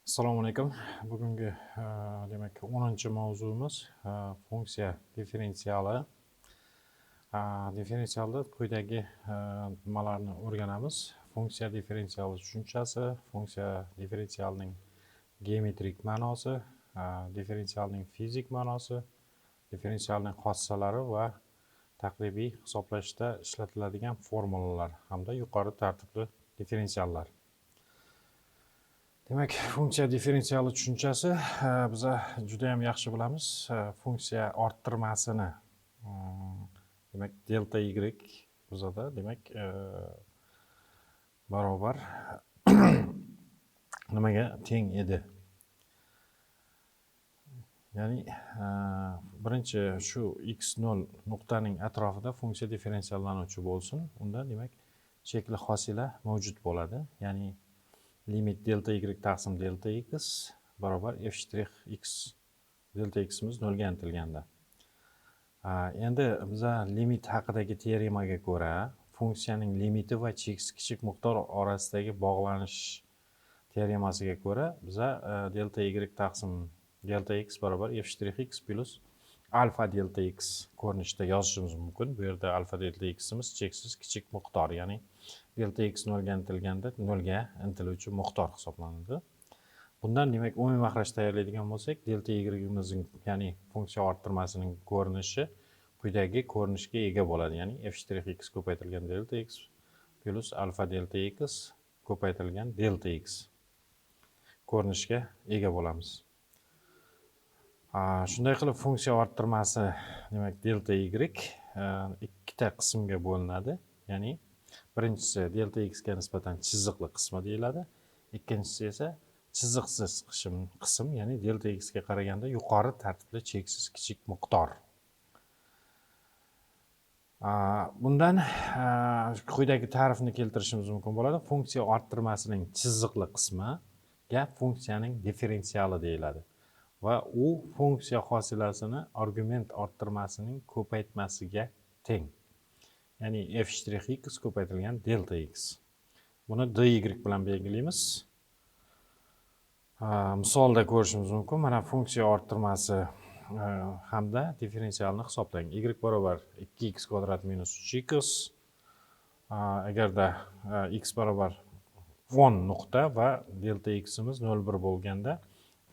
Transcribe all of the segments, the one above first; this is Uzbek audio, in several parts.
Assalomu alaykum. Bugungi demak 10-mavzumiz funksiya differensiali. Differensialda quyidagi nimalarni o'rganamiz. Funksiya differensiali tushunchasi, funksiya differensialining geometrik ma'nosi, differensialning fizik ma'nosi, differensialning xossalari va taqribiy hisoblashda ishlatiladigan formulalar hamda yuqori tartibli differensiallar. Demak, funksiya differensiali tushunchasi biza juda ham yaxshi bilamiz. Funksiya orttirmasini, demak, delta y bizada, demak, barobar nimaga teng edi? Ya'ni birinchi shu x0 nuqtaning atrofida funksiya differensiallanuvchi bo'lsin. Unda, demak, chekli hosila mavjud bo'ladi. Ya'ni limit delta y taqsim delta x barobar f shtrix x, delta ximiz nolga intilganda. Endi biza limit haqidagi teoremaga ko'ra funksiyaning limiti va cheksiz kichik miqdor orasidagi bog'lanish teoremasiga ko'ra biza delta y taqsim delta x barobar f shtrix x plus alfa delta x ko'rinishida yozishimiz mumkin. Bu yerda alfa delta ximiz cheksiz kichik miqdor, ya'ni delta x nolga intilganda nolga intiluvchi miqdor hisoblanadi. Bundan, demak, umumiy maxraj tayyorlaydigan bo'lsak, delta y'imizning, ya'ni funksiya orttirmasining ko'rinishi quyidagi ko'rinishga ega bo'ladi. Ya'ni f shtrix x ko'paytirilgan delta x plus alfa delta x ko'paytirilgan delta x ko'rinishga ega bo'lamiz. Shunday qilib funksiya orttirmasi, demak, delta y ikkita qismga bo'linadi. Ya'ni birinchisi delta x ga nisbatan chiziqli qismi deyiladi, ikkinchisi esa chiziqsiz qism, ya'ni delta x ga qaraganda yuqori tartibli cheksiz kichik miqdor. Bundan quyidagi ta'rifni keltirishimiz mumkin bo'ladi. Funksiya orttirmasining chiziqli qismiga funksiyaning differensiali deyiladi va u funksiya hosilasini argument orttirmasining ko'paytmasiga teng. Ya'ni f shtrix x ko'paytirilgan delta x. Buni dy bilan belgilaymiz. Misolda ko'rishimiz mumkin. Mana funksiya orttirmasi hamda differensialni hisoblang. Y barobar 2x kvadrat minus 3x. Agarda x barobar 10 nuqta va delta ximiz 0,1 bo'lganda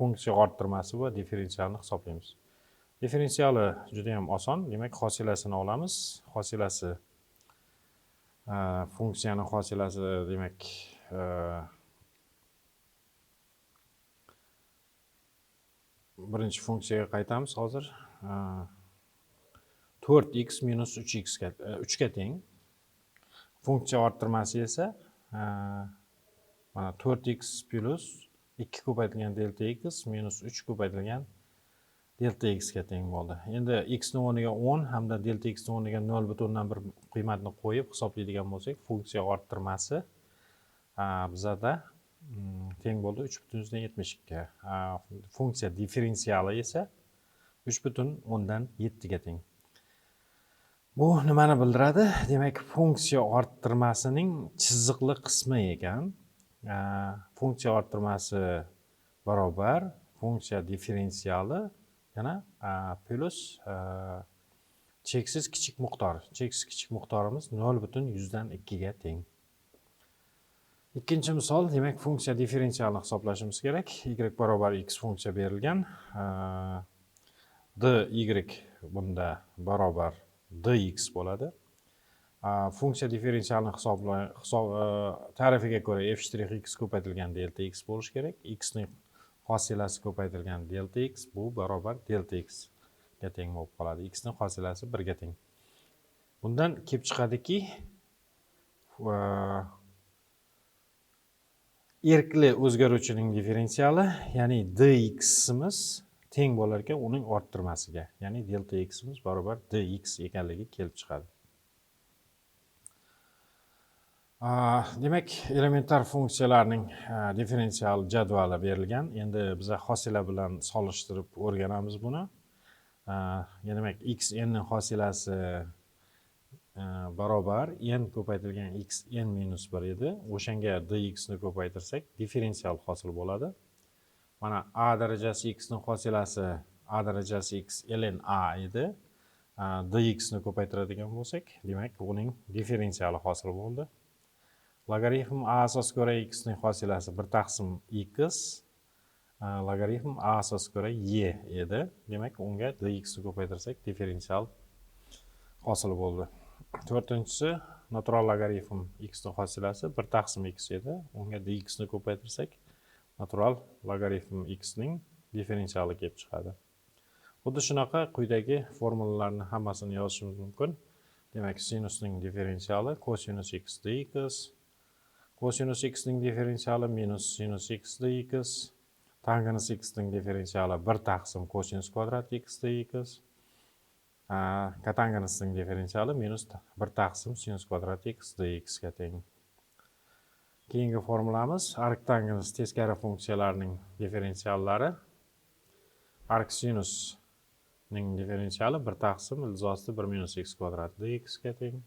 funksiya orttirmasi va differensialni hisoblaymiz. Differensiali juda ham oson. Demak, hosilasini olamiz. Hosilasi, funksiyani hosilasi, demak, birinchi funksiyaga qaytamiz hozir. 4x minus 3x ga, 3 ga teng. Funksiya orttirmasi esa, mana 4x plus 2 ko'paytirilgan delta x minus 3 ko'paytirilgan delta x ga teng bo'ldi. Endi x ni o'rniga 10 hamda delta x ni o'rniga 0,1 qiymatni qo'yib hisoblaydigan bo'lsak, funksiya orttirmasi, bizada teng bo'ldi 3,72. Funksiya differensiali esa 3,7 ga teng. Bu nimani bildiradi? Demak, funksiya orttirmasining chiziqli qismi ekan. Funksiya orttirmasi barobar funksiya differensiali yana plus cheksiz kichik miqdor. Cheksiz kichik miqdorimiz 0,02 ga teng. Ikkinchi misol, demak, funksiya differensialini hisoblashimiz kerak. Y barobar x funksiya berilgan. Dy bunda barobar dx bo'ladi. Funksiya differensialini hisob ta'rifiga ko'ra f shtrix x ko'paytirilgan delta x bo'lishi kerak. X ning hosilasi ko'paytirilgan delta x bu barobar delta x ga teng bo'lib qoladi. X ning hosilasi 1 ga teng. Bundan kelib chiqadiki, erkli o'zgaruvchining differensiali, ya'ni dximiz teng bo'lar ekan uning orttirmasiga, ya'ni delta ximiz barobar dx ekanligi kelib chiqadi. Demak, elementar funksiyalarning differensial jadvali berilgan. Endi biz hosila bilan solishtirib o'rganamiz buni. Demak, x n ning hosilasi barobar n ko'paytirilgan x n minus 1 edi. O'shanga dx ni ko'paytirsak, differensial hosil bo'ladi. Mana a darajasi x ning hosilasi a darajasi x ln a edi. Dx ni ko'paytiradigan bo'lsak, demak, uning differensiali hosil bo'ldi. Logaritm a asosga ko'ra x ning hosilasi 1 taqsim x logaritm a asosga ko'ra y edi. Demak, unga dx ni ko'paytirsak, differensial hosil bo'ldi. To'rtinchisi natural logaritm x ning hosilasi 1 taqsim x edi. Unga dx ni ko'paytirsak, natural logaritm x ning differensiali kelib chiqadi. Xuddi shunaqa quyidagi formulalarni hammasini yozishimiz mumkin. Demak, sinusning differensiali kosinus x dx, kosinus x ning differensiali minus sinus x dx, tangens x ning differensiali 1 taqsim kosinus kvadrat x dx, kotangensning differensiali minus 1 taqsim sinus kvadrat x dx ga teng. Keyingi formulamiz arktangens teskari funksiyalarining differensiallari. Ark sinusning differensiali 1 taqsim ildiz ostida 1 minus x kvadrat dx ga teng.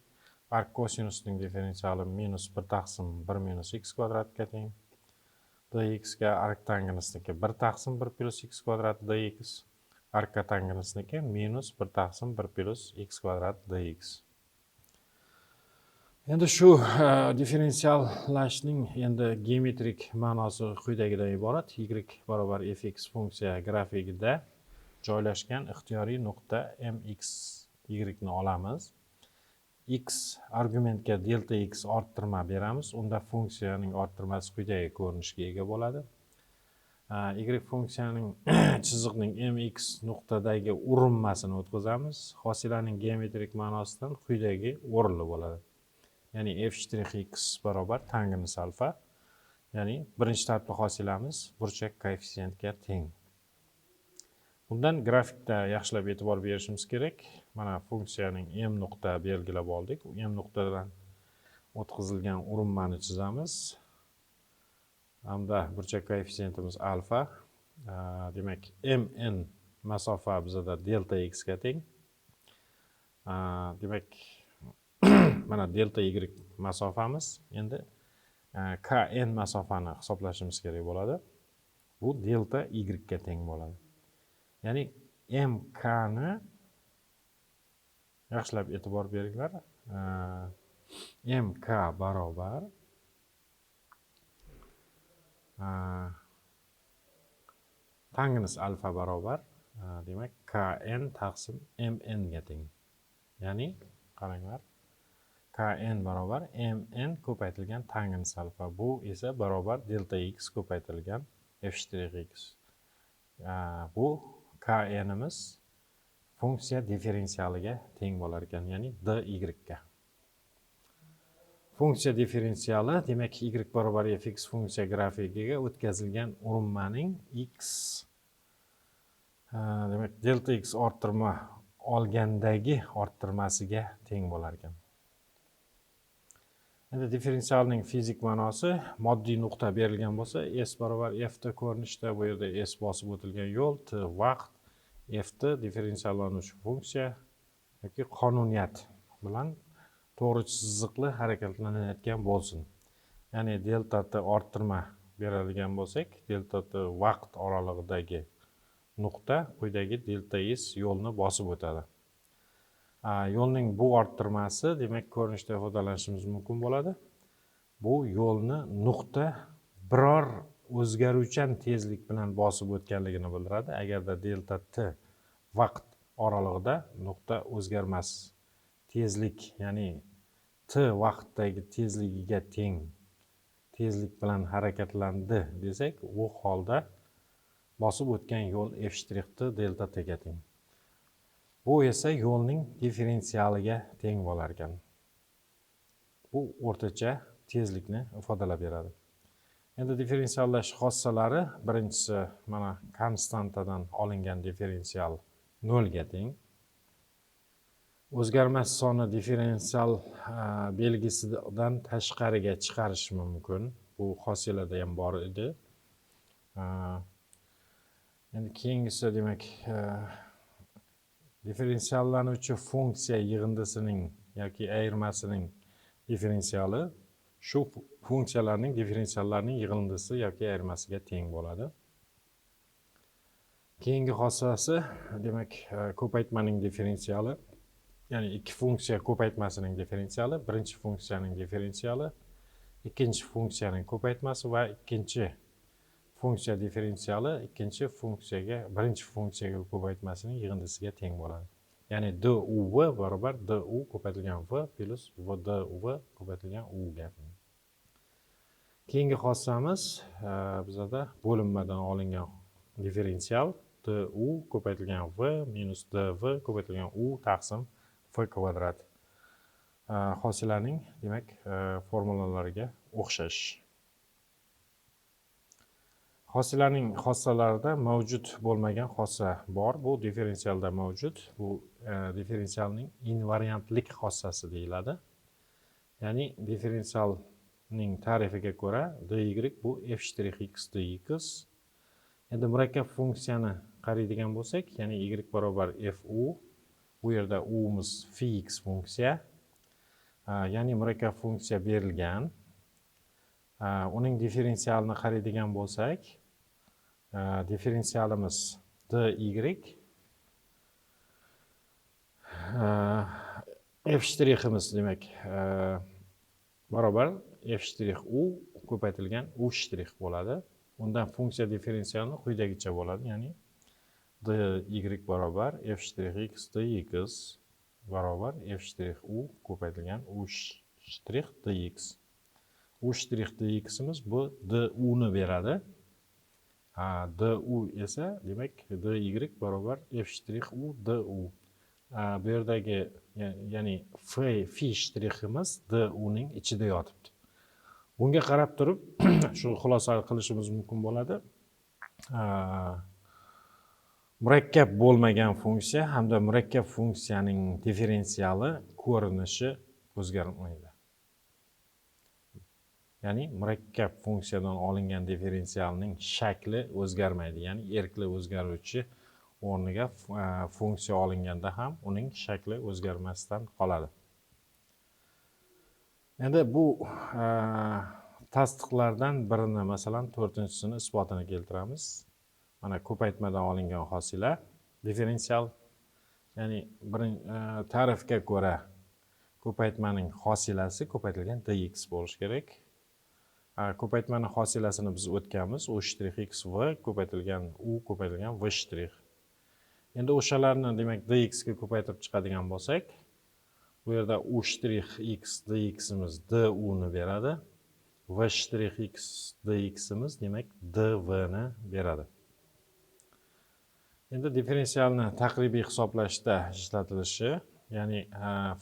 Ark kosinusning differensiali minus 1 taqsim 1 minus x kvadratga teng dx ga. Arktangensniki 1 taqsim 1 plus x kvadrat dx, arkkotangensniki minus 1 taqsim 1 plus x kvadrat dx. Endi shu differensiallashning endi geometrik ma'nosi quyidagidan iborat. Y barobar fx funksiya grafikida joylashgan ixtiyoriy nuqta mx y ni olamiz. X argumentga delta x orttirma beramiz. Unda funksiyaning orttirmasi quyidagi ko'rinishga ega bo'ladi. Y funksiyaning chiziqning mx nuqtadagi urinmasini o'tkazamiz. Hosilaning geometrik ma'nosidan quyidagi o'rinli bo'ladi. Ya'ni f shtrix x barobar tangens alfa. Ya'ni birinchi tartibli hosilamiz burchak koeffitsiyentga teng. Bundan grafikda yaxshilab e'tibor berishimiz kerak. Mana funksiyaning m nuqta belgilab oldik. M nuqtadan o'tkazilgan urinmani chizamiz. Hamda burchak koeffitsiyentimiz alfa. Demak, mn masofa bizada delta x ga teng. Demak, mana delta y masofamiz. Endi kn masofani hisoblashimiz kerak bo'ladi. Bu delta y ga teng bo'ladi. Ya'ni mk ni yaxshilab e'tibor beringlar. Mk barobar tangens alfa barobar, demak, kn taqsim mn ga teng. Ya'ni qaranglar, kn barobar mn ko'paytirilgan tangens alfa. Bu esa barobar delta x ko'paytirilgan f shtrix x. Bu knimiz funksiya differensialiga teng bo'lar ekan, ya'ni dy ga. Funksiya differensiali, demak, y barobar fx funksiya grafikiga o'tkazilgan urinmaning x, demak, delta x orttirma olgandagi orttirmasiga teng bo'lar ekan. Endi differensialning fizik ma'nosi: moddiy nuqta berilgan bo'lsa, s barobar f t ko'rinishda, bu yerda s bosib o'tilgan yo'l, t vaqt, f t differensiallanuvchi funksiya yoki qonuniyat bilan to'g'ri chiziqli harakatlanayotgan bo'lsin. Ya'ni delta t orttirma beradigan bo'lsak, delta t vaqt oralig'idagi nuqta quyidagi delta s yo'lni bosib o'tadi. Yo'lning bu orttirmasi, demak, ko'rinishda ifodalanishimiz mumkin bo'ladi. Bu yo'lni nuqta biror o'zgaruvchan tezlik bilan bosib o'tganligini bildiradi. Agarda delta t vaqt oralig'ida nuqta o'zgarmas tezlik, ya'ni t vaqtdagi tezligiga teng tezlik bilan harakatlandi desak, u holda bosib o'tgan yo'l f shtrix t delta t ga teng. Bu esa yo'lning differensialiga teng bo'lar ekan. Bu o'rtacha tezlikni ifodalab beradi. Endi differensiallash xossalari: birinchisi, mana konstantadan olingan differensial nolga teng. O'zgarmas soni differensial belgisidan tashqariga chiqarish mumkin. Bu hosilada ham bor edi. Endi keyingisi, demak, differensiallanuvchi funksiya yig'indisining yoki ayirmasining differensiali shu funksiyalarning differensiallarining yig'indisi yoki ayirmasiga teng bo'ladi. Keyingi xossasi, demak, ko'paytmaning differensiali, ya'ni ikki funksiya ko'paytmasining differensiali, birinchi funksiyaning differensiali, ikkinchi funksiyaning ko'paytmasi va ikkinchi funksiya differensiali ikkinchi funksiyaga birinchi funksiyaga ko'paytmasining yig'indisiga teng bo'ladi. Ya'ni duv barobar du ko'paytirilgan v plus dv ko'paytirilgan u ga teng. Keyingi xossamiz bizada bo'linmadan olingan differensial du ko'paytirilgan v minus dv ko'paytirilgan u taqsim v kvadrat. Hosilaning, demak, formulalariga o'xshash. Hosilaning xossalarida mavjud bo'lmagan xossa bor. Bu differensialda mavjud. Bu differensialning invariantlik xossasi deyiladi. Ya'ni differensialning ta'rifiga ko'ra dy bu f shtrix x dx. Endi murakkab funksiyani qaraydigan bo'lsak, ya'ni y barobar f u, bu yerda u'miz phi x funksiya. Ya'ni murakkab funksiya berilgan. Uning differensialini qaraydigan bo'lsak, differensialimiz dy f shtriximiz, demak, barobar f shtrix u ko'paytirilgan u shtrix bo'ladi. Undan funksiya differensialini quyidagicha bo'ladi, ya'ni dy barobar f shtrix x dx barobar f shtrix u ko'paytirilgan u shtrix dx. U shtrix dximiz bu du ni beradi. Du esa, demak, dy barobar f shtrix u du. Bu yerdagi, ya'ni fi shtriximiz du ning ichida yotibdi. Bunga qarab turib shu xulosa qilishimiz mumkin bo'ladi. Murakkab bo'lmagan funksiya hamda murakkab funksiyaning differensiali ko'rinishi o'zgarmaydi. Ya'ni murakkab funksiyadan olingan differensialning shakli o'zgarmaydi. Ya'ni erkli o'zgaruvchi o'rniga funksiya olinganda ham uning shakli o'zgarmasdan qoladi. Endi bu tasdiqlardan birini, masalan, to'rtinchisini isbotini keltiramiz. Mana ko'paytmadan olingan hosila differensial, ya'ni ta'rifga ko'ra ko'paytmaning hosilasi ko'paytirilgan dx bo'lishi kerak. Ko'paytmaning hosilasini biz o'tganmiz. U shtrix x v ko'paytirilgan u ko'paytirilgan v shtrix. Endi o'shalarni, demak, dx ga ko'paytirib chiqadigan bo'lsak, bu yerda u shtrix x dximiz du ni beradi. V shtrix x dximiz, demak, dv ni beradi. Endi differensialni taqribiy hisoblashda ishlatilishi, ya'ni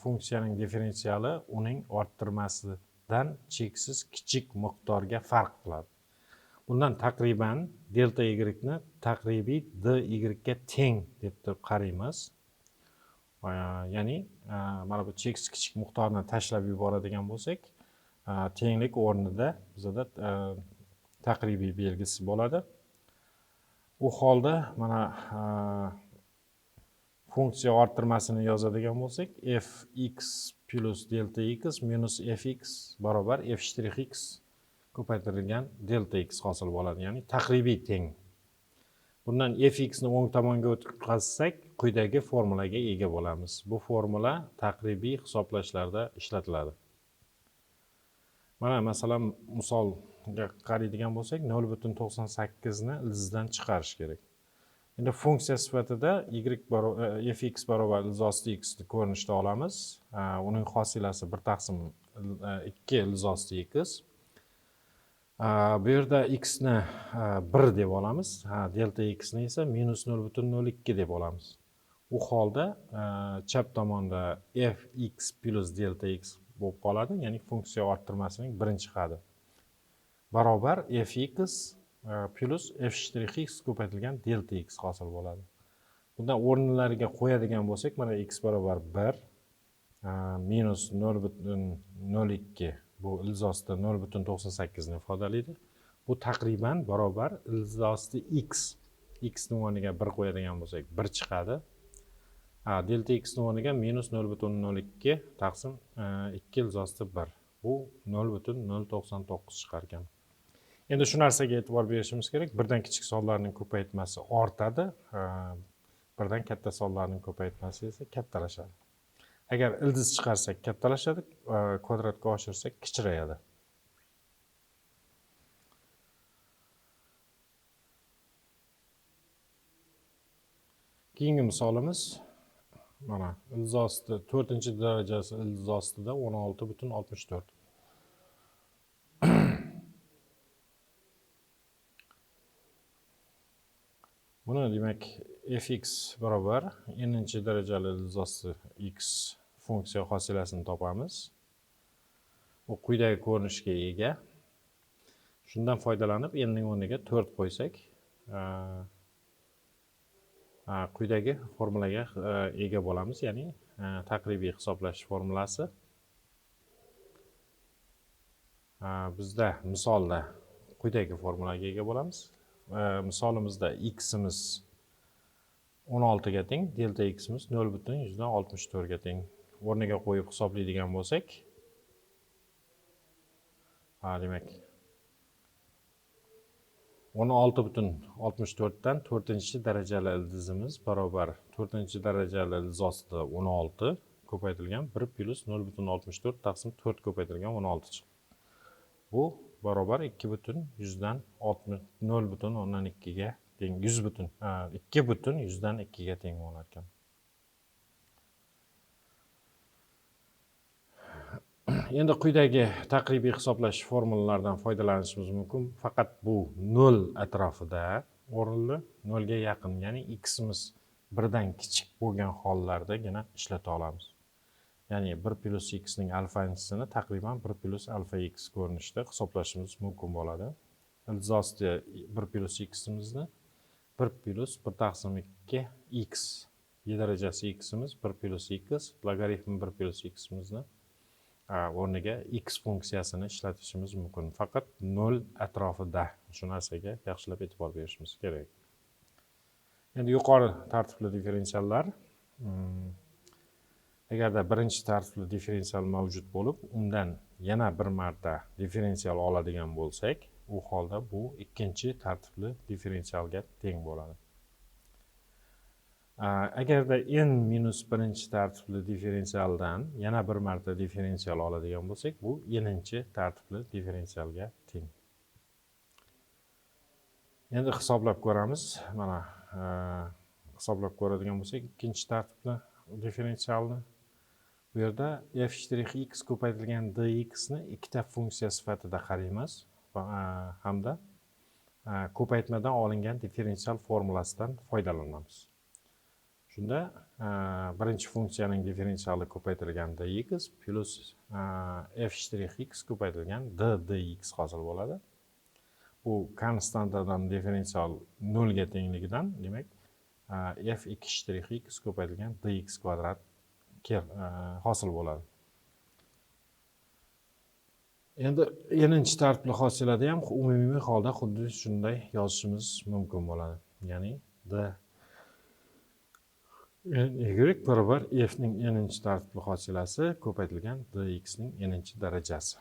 funksiyaning differensiali uning orttirmasidan cheksiz kichik miqdorga farq qiladi. Bundan taqriban delta y ni taqribiy dy ga teng deb turib qaraymiz. Ya'ni mana bu cheksiz kichik miqdorni tashlab yuboradigan bo'lsak, tenglik o'rnida bizada taqribiy belgisi bo'ladi. U holda mana funksiya orttirmasini yozadigan bo'lsak, fx plus delta x minus fx barobar f shtrix x ko'paytirilgan delta x hosil bo'ladi, ya'ni taqribiy teng. Bundan fx ni o'ng tomonga o'tkazsak, quyidagi formulaga ega bo'lamiz. Bu formula taqribiy hisoblashlarda ishlatiladi. Mana masalan, misolga qaraydigan bo'lsak, 0,98 ni ildizdan chiqarish kerak. Endi funksiya sifatida y fx barobar ildiz osti x ko'rinishda olamiz. Uning hosilasi 1 taqsim 2 ildiz osti x. Bu yerda x ni 1 deb olamiz. Delta x ni esa minus 0,02 deb olamiz. U holda chap tomonda fx plus delta x bo'lib qoladi, ya'ni funksiya orttirmasining birinchi xadi barobar fx plus f shtrix x ko'paytirilgan delta x hosil bo'ladi. Bundan o'rnlariga qo'yadigan bo'lsak, mana x barobar 1 minus 0,02, bu ildiz ostida 0,98 ni ifodalaydi. Bu taqriban barobar ildiz osti x, x ni o'rniga 1 qo'yadigan bo'lsak 1 chiqadi. Delta x ni o'rniga minus 0,02 taqsim 2 ildiz osti 1, bu 0,099 chiqar ekan. Endi shu narsaga e'tibor berishimiz kerak. Birdan kichik sonlarning ko'paytmasi ortadi, birdan katta sonlarning ko'paytmasi esa kattalashadi. Agar ildiz chiqarsak kattalashadi, kvadratga oshirsak kichrayadi. Keyingi misolimiz mana ildiz osti 4-darajasi ildiz ostida 16,64. Buni demak fx barobar n-darajali ildiz osti x funksiya hosilasini topamiz. U quyidagi ko'rinishga ega. Shundan foydalanib n ning o'rniga 4 qo'ysak, quyidagi formulaga ega bo'lamiz, ya'ni taqribiy hisoblash formulasi. Bizda misolda quyidagi formulaga ega bo'lamiz. Misolimizda x'imiz 16 ga teng, delta x'imiz 0,64 ga teng. O'rniga qo'yib hisoblaydigan bo'lsak, demak 16,64 dan 4-darajali ildizimiz barobar 4-darajali ildiz ostida 16 ko'paytirilgan 1 plus 0,64 taqsim 4 ko'paytirilgan 16 chiqdi. Bu barobar 2,0,2 ga teng, 2,2 ga teng bo'lar ekan. Endi quyidagi taqribiy hisoblash formulalaridan foydalanishimiz mumkin. Faqat bu 0 atrofida o'rinli, 0 ga yaqin, ya'ni x'imiz birdan kichik bo'lgan hollardagina ishlata olamiz. Ya'ni 1 plus x ning alfanchisini taqriban 1 plus alfa x ko'rinishida hisoblashimiz mumkin bo'ladi. Ildiz osti 1 plus x'imizni 1 plus 1 taqsim 2 x, y darajasi x'imiz 1 plus x, logaritm 1 plus x'imizni o'rniga x funksiyasini ishlatishimiz mumkin. Faqat 0 atrofida shu narsaga yaxshilab e'tibor berishimiz kerak. Endi yuqori tartibli differensiallar. Agarda birinchi tartibli differensial mavjud bo'lib, undan yana bir marta differensial oladigan bo'lsak, u holda bu ikkinchi tartibli differensialga teng bo'ladi. Agarda n minus birinchi tartibli differensialdan yana bir marta differensial oladigan bo'lsak, bu n-inchi tartibli differensialga teng. Endi hisoblab ko'ramiz. Mana hisoblab ko'radigan bo'lsak, ikkinchi tartibli differensialni bu yerda f shtrix x ko'paytirilgan dx ni ikkita funksiya sifatida qaraymiz hamda ko'paytmadan olingan differensial formulasidan foydalanamiz. Shunda birinchi funksiyaning differensiali ko'paytirilgan dx plus f shtrix x ko'paytirilgan d dx hosil bo'ladi. Bu konstantadan differensial 0 ga tengligidan, demak, f ikki shtrix x ko'paytirilgan dx kvadrat hosil bo'ladi. Endi n-inchi tartibli hosilada ham umumiy holda xuddi shunday yozishimiz mumkin bo'ladi. Ya'ni d n y barobar f ning n-inchi tartibli hosilasi ko'paytirilgan dx ning n-inchi darajasi.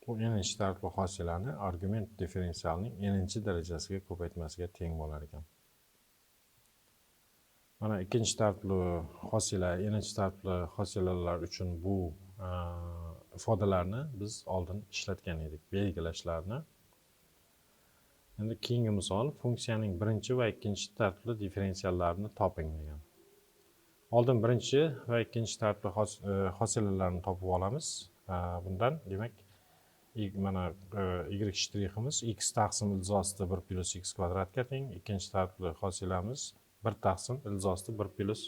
Bu n-inchi tartibli hosilani argument differensialining n-inchi darajasiga ko'paytmasiga teng bo'lar ekan. Mana ikkinchi tartibli hosila, n-inchi tartibli hosilalar uchun bu ifodalarni biz oldin ishlatgan edik, belgilashlarni. Endi keyingi misol, funksiyaning birinchi va ikkinchi tartibli differensiallarini toping degan. Oldin birinchi va ikkinchi tartibli hosilalarni topib olamiz. Bundan demak, mana y shtriximiz x taqsim ildiz ostida 1 plus x kvadratga teng, ikkinchi tartibli hosilamiz 1 taqsim ildiz osti 1 plus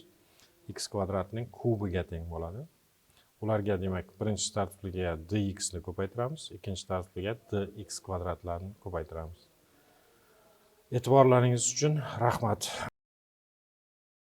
x kvadratning kubiga teng bo'ladi. Ularga demak birinchi tartibliga dx ni ko'paytiramiz, ikkinchi tartibliga dx kvadratlarni ko'paytiramiz. E'tiborlaringiz uchun rahmat.